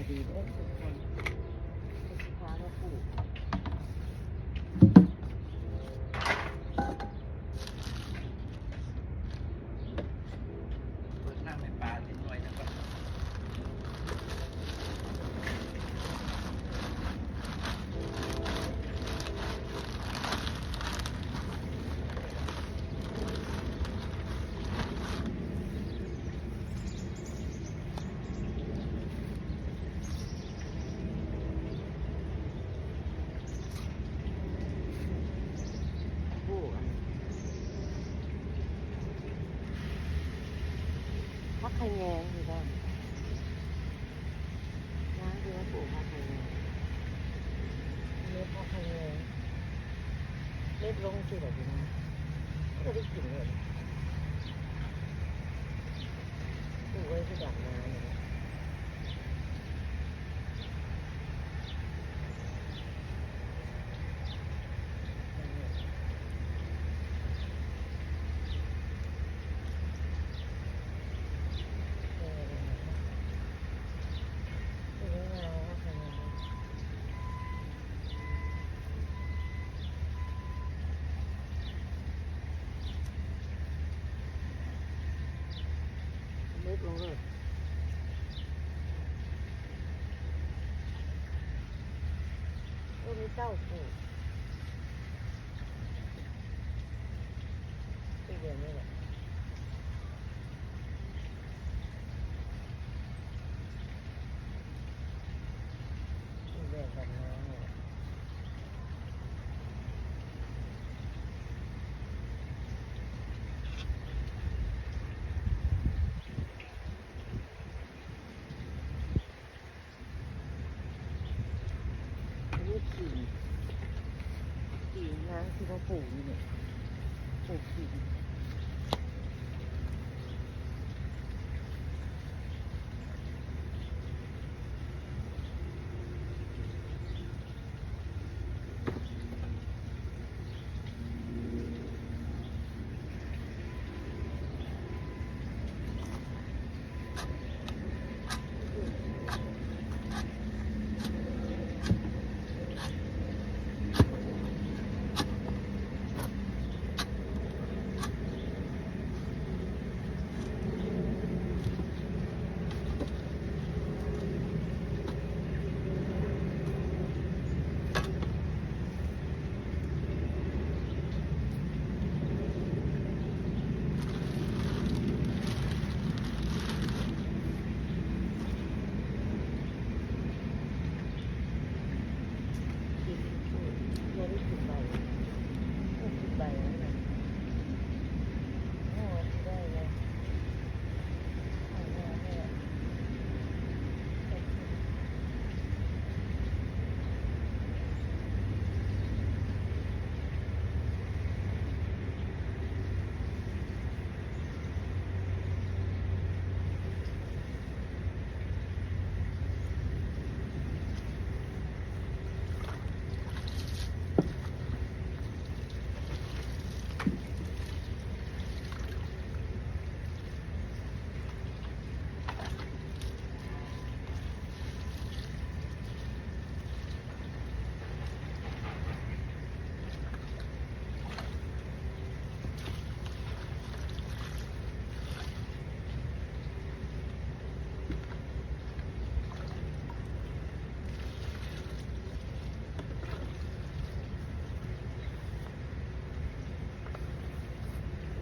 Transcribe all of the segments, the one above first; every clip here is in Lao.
ດີເດີ ທຸກຄົນ ຊິພາມາປູກ ເປີດນ້ຳໃຫ້ປາຈັກໜ່ອຍໜຶ່ງກ່ອນ. ຜັກຂະແຍງ ພີ່ນ້ອງ ນາງຊິມາປູກຜັກຂະແຍງ ເມັດຜັກຂະແຍງ ເມັດລົງຊີ້ແຫຼະ ພີ່ນ້ອງ ກໍໄດ້ກິນເລີຍ ປູກໄວ້ຄືດຳນານີ້ແຫຼະ. ເລັກລົງເລີຍ ໂອ້ ມີເຕົ້າປູກ ຄືດຽວນີ້ແຫຼະ ແບບດຳນານີ້ແຫຼະ. ໂອ້ ຂີງ ຂີງນາງຊິມາປູກຢູ່ນີ້ ປູກຂີງ.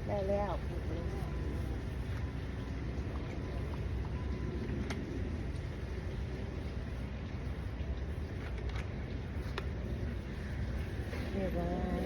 ໄດ້ແລ້ວ ປູກແລ້ວ ແບບວ່າ